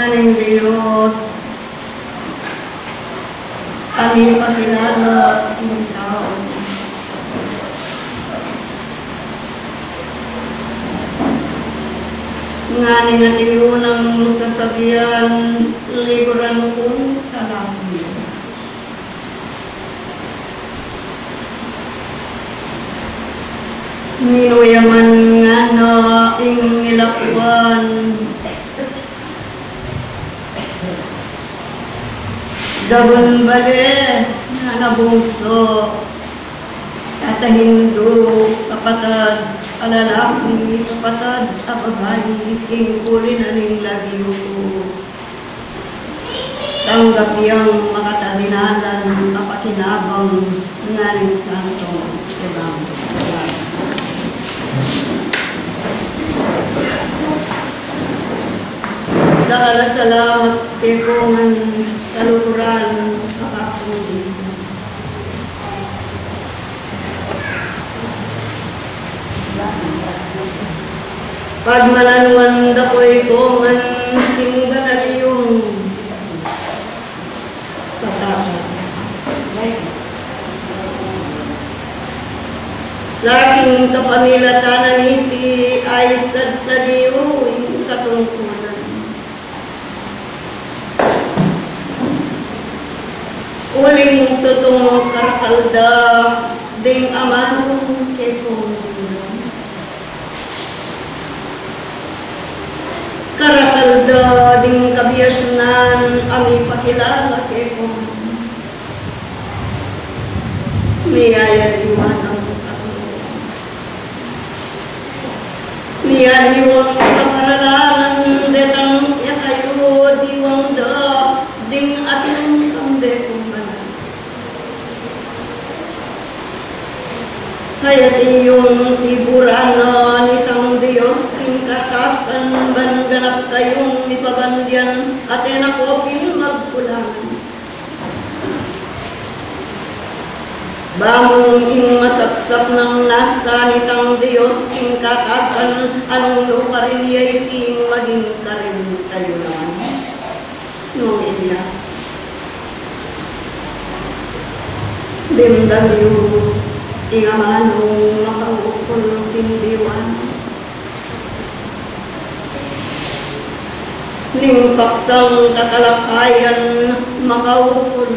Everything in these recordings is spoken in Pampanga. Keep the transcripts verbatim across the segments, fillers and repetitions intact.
Ning Dios a mipakilala king tau. Nune ing atin nang sasabian, likuran kung talasun. Ninu ya man ngana ing nilakwan, gabun bale, ngana bungsu, tata hindu, kapatad a lalaki, kapatad a babai, ing uli na ning lagyu ku. Tanggap yang makatadinalan a pakinabang ning Santong Ebanghelyo. Dakal a salamat keka ngan kaluguran, Panginoon Hesus. Pagmalanuan da ko ika ngan king banal yung pataka. Sa king kapamilatan na niti, ay sadsad yu ing katungkulan. Uling tutung karakal da ding amanung kekong dinggan. Karakal da ding kabiasnan a mipakilala kekong. Miyayaliwan ang katungkulan. Miyaliwang kaparalan detang kekayu, diwang da ding atin kang de kumbalan. Kaya iti yung iburan na nitang Dios king katasan, ban ganap kayung mipabandian, atin a koping magkulangan. Bang ing masapsap nang nasa nitang Dios king katasan, anung nukarin ya iti maging karin tayu naman? Nung inya, dimdam yu ing amanung makaukul king diwa na. Ning paksang katalakayan makaukul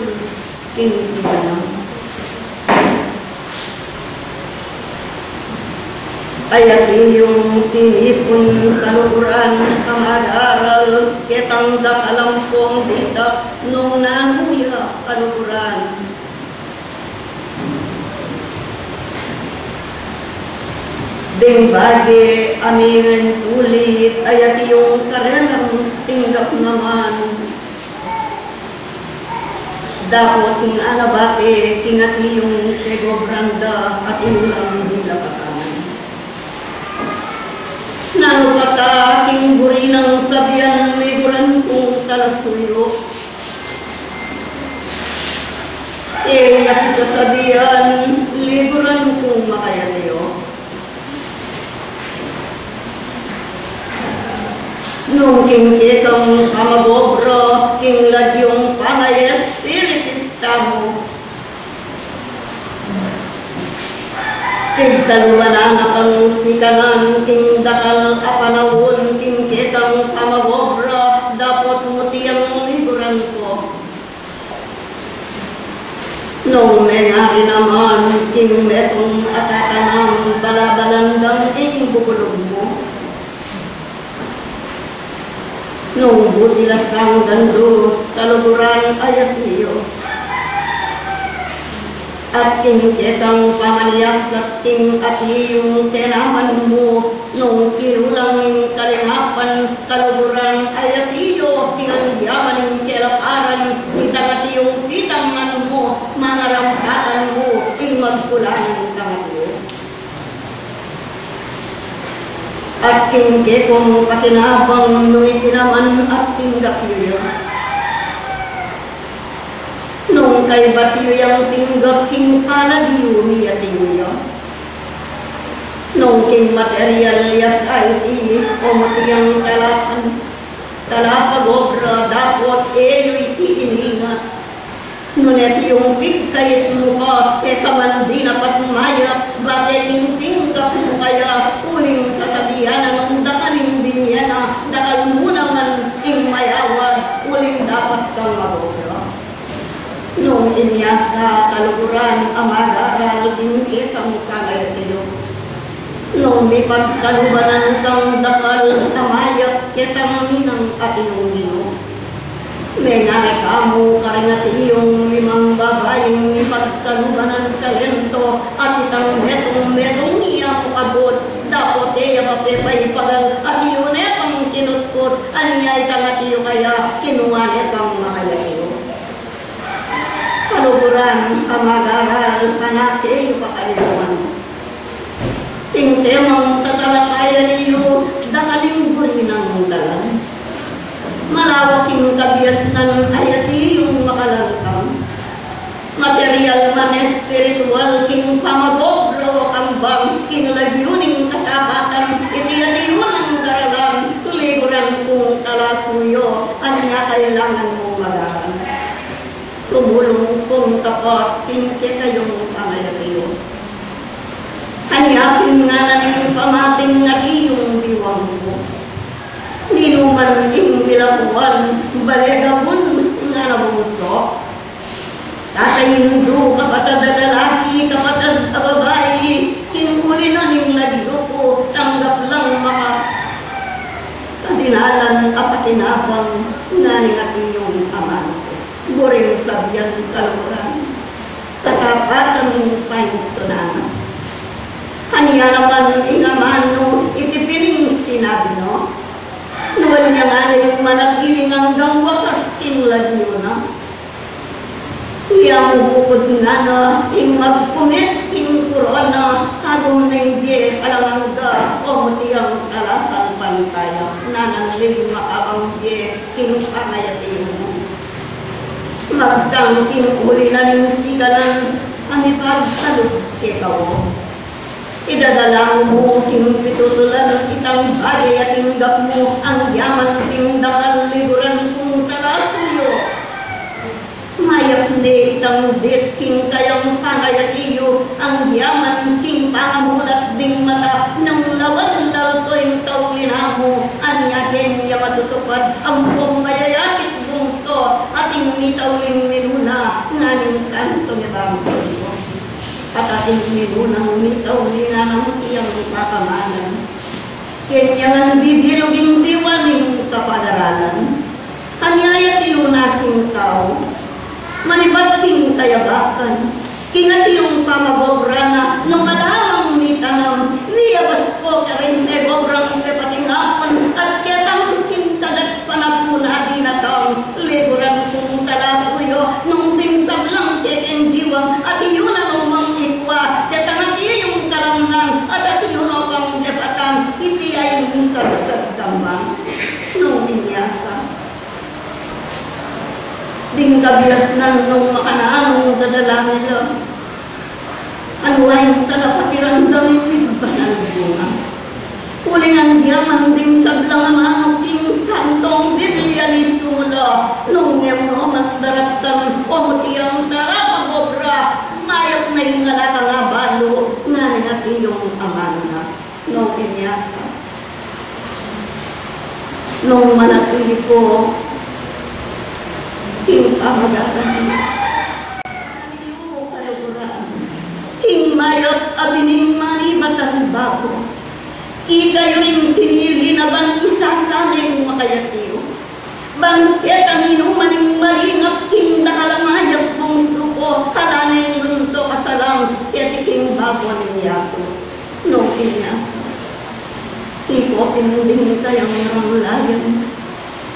king diwa na. Ay ati yung tinipun kaluguran a madaral ketang dakal ampong dita nung nanu ya kaluguran. Deng bage a mingin tulit, ay ati yung karelang tinggap naman. Dapot ing anabate king ati yung pegobran da at inulang nila patanan. Nanu pa ta king buri nang sabian, liguran kung talasuyu. E ya ki sasabian, liguran kung makayaliyu. Nung king kekang pamag-obra king lagyung pamanyas Espiritu Santo, pigtaluan na kang sikanan king dakal a panaun king kekang pamag-obra, dapot muti yang liguran ku. Nung mengari naman king metung a tatanam, balabalan dang ing bubulung mu. Nung butilas ang gandus, kaluguran a yati yu. At king ketang pamanyas at king ati yung tenaman mu, nung kinulang ing kalingapan, kaluguran a yati yu, king angyaman ing kelaparan, itang ati yung pitangan mu, mangarampatan mu, ing magkulang ing tangati yu. At king kekong pakinabang nung iti naman at tinggap yu ya. Nung kaybat yu yang tinggap king palad yu, miyating ya. Nung king material ya sa iti, o muti yang kalakan. Talapagobra, dapot e yu iti iningat. Nune iti yung pigkait mu ka, e ka man dinapat mayap, bake king tinggap mu kaya, uling sasabian na nung dakal ing binye na, dakal mu naman ing mayawad, uling dapat kang magobra. Nung inya sa kaluguran a mag-aral, ing kekang pangayatiyu. Nung mipagkalubanan kang dakal a mayap ketang ninang atiu, Ginu. Menyabi ka mu karing atiyung limang babaing mipagkalubanan talento, at itang metung-metung ya mu kabud, dapot e ya mapepaipagal, atiu ne pang kinutkut, anya itang atiu kaya kinua ne pang makayatiyu. Kaluguran a mag-aral, anak, e yu pakalimutan ing temang tatalakayan yu, dakal ing buri nang dalan. Malawak ing kabiasnan a atiu ing makalalkam. Material man espiritual, king pamagobra o kambang, king lagyu ning katapatan, iti atiu nang daralan, liguran kung talasuyu, anya kailangan mung mag-aral. Sumulung kung tapat king kekayung pangayatiyu. Anya pin ngana ning pamating atiyung diwang ku, ninuman ing milakuan, bale gabun, ngana bungsu. Tata, indu, kapatad a lalaki, kapatad a babai, king uli na ning lagyu ku, tanggap lang maka kadinalan a pakinabang, ngana ning atiyung amanu. Buring sabian, kaluguran, katapatan ning paintunan na. Anya naman ing amanu, iti pin ing sinabi na, nuan ya ngana ing manatili anggang wakas king lagyu na. Iya mu bukud ngana ing magkumit king kurona, agum ning bie alang angga, o mu tiyang talasan pantaya, nanang ling makabang bie king pangayatiyu mu. Magtang king uli na ning sikanan, a mipagkalub keka. Idadala mu king pitutulan itang bage a tinggap mu, anggiaman ding dakal liguran kung talasuyu. Mayap ne itang dit king kayang pangayatiyu, anggiaman king pangamulat ding mata, nung lawan lalto ing tauli na mu, anya keng ya matutupad ampong mayayakit bungsu, ating mitauling minuna, ngana ning santo ebanghelyo. At ating minunang mitauli na nang tiyang papamalan. Keng ya ngan bibilug ing diwa ning kapag-aralan. Anya ya atiyu na king tau, manibat king kayabakan, king atiyung pamagobra na, nung ala mang mitanam, miyabas ku karin megobrang kepatingapun, at ketang king kagat panapun a dinatang, liguran kung talasuyu, nung ding sablang kekeng diwang, atiyu na no mang ikwa, ketang atiyung kalamnan, at atiyu no pang depatan, iti ya ing misagsag kambang. Nung inya sa, ding kabiasnan nung makananu dadalangin la. Anu ing talapakiramdam ning migbanal bunga? Uling anggiaman ding sablang amanu king Santong Biblia, ni sumula, nung e mu no man daraptan, o mu tiyang talapagobra, mayap na ing ala kang abalu, ngana ning atiyung amanu na. Nung inya sa, nung manatili ku king pamagatan, king mayap a bining manibatan baku, ikayu ring pinili na ban isasane ing makayatiyu. Ban ketang inuman ing malinap king dakal a mayap bungsu ku, ala ne ing luntuk a salang keti king baku ning yatu. Nung inya sa, iko pin ding kayang ranglayan,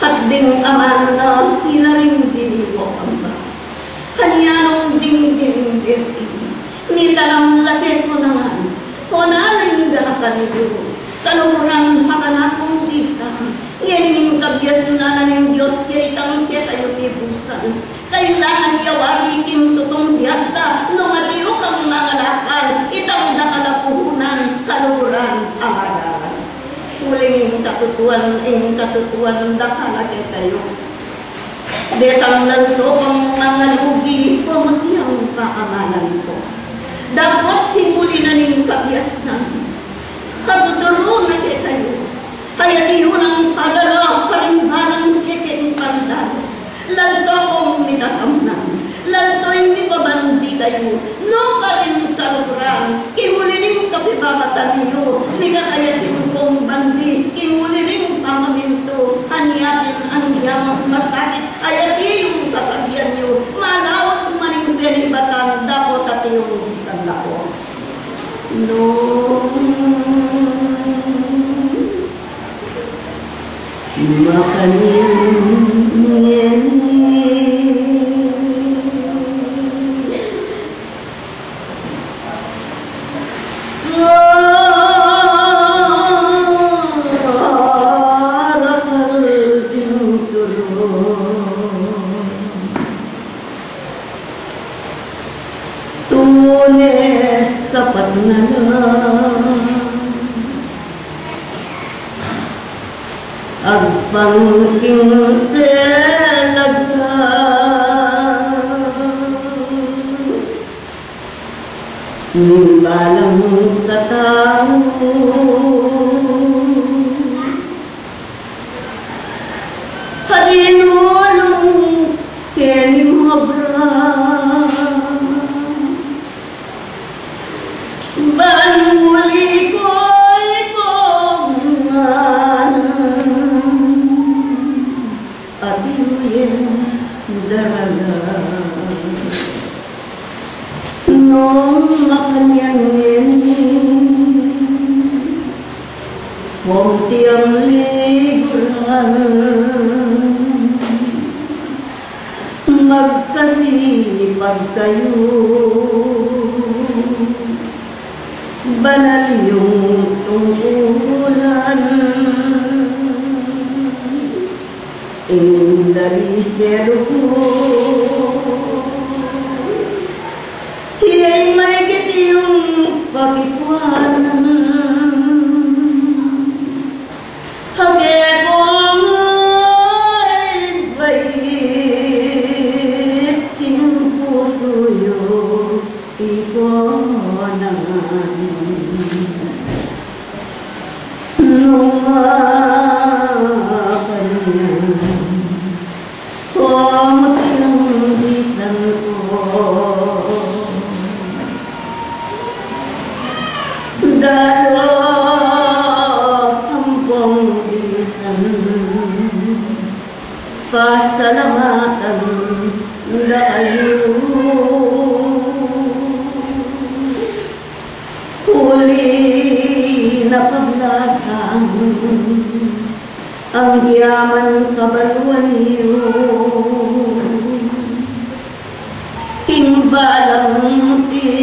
at ding amanu na ila ring diniwa kang ba. Kanya nung ding ding deti, nitanam la keku na ngan, o nanang danakan yu, kaluguran, makanakung bisa, ngeni ing kabiasnan na ning Dios ya itang kekayu mibusan. Kailangan ya wari king tutung biasa, nung atiyu kang mangalakal, itang dakal a puhunan, kaluguran a mag-aral. Uling ing Tutuan, ing katutuan, dakal a ketayu. Detang lanto kung mangalugi, pamati ang pakamalan ku. Dapot king uli na ning kabiasnan, katuturu na ketayu. Kaya diyu nang padala, karing balang kekeng pandalu. Lanto kung mitatamnan, lanto ing mipabandi kayu, nu pa rin kaluguran, king uli ning kapibabatan yu, mikakayatin kung bandi, king uli ning pamamintu, anya pin anggyang masakit, ayati yung sasabian yu, malawag man ing penibatan, dapot atiu isang lako. Nung makanyan ngeni, arakal ding turu. Tune sapat na la agpang king talaga. Ning balang katau a dinulung keni mobra, ban muli ku ikong ngan, atiu yang darala. Nung makanyan ngeni, pung tiang liguran, magkasipag kayu, banal yung tungkulan. Ing dali selu ku, iya ing maikit yung pakikuanan, a kekong ibait king pusu yu. Iponan nung makanyan, komu tinang bisan ku, dalu ampong bisan. Pasalamatan da kayu. Uli na paglasan, anggiaman kabaluan yu. Ing balang ti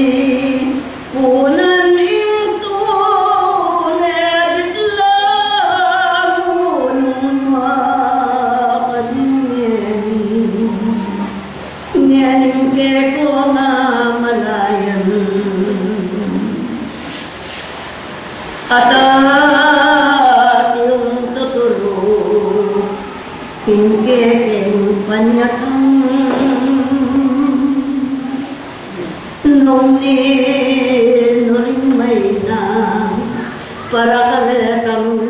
punan ing tune, ditlamu nung makanyan ngeni, ngening kekong mamalayan. At atiu ing tuturu king kekeng panyatang. Nung ninu ring maina para karetang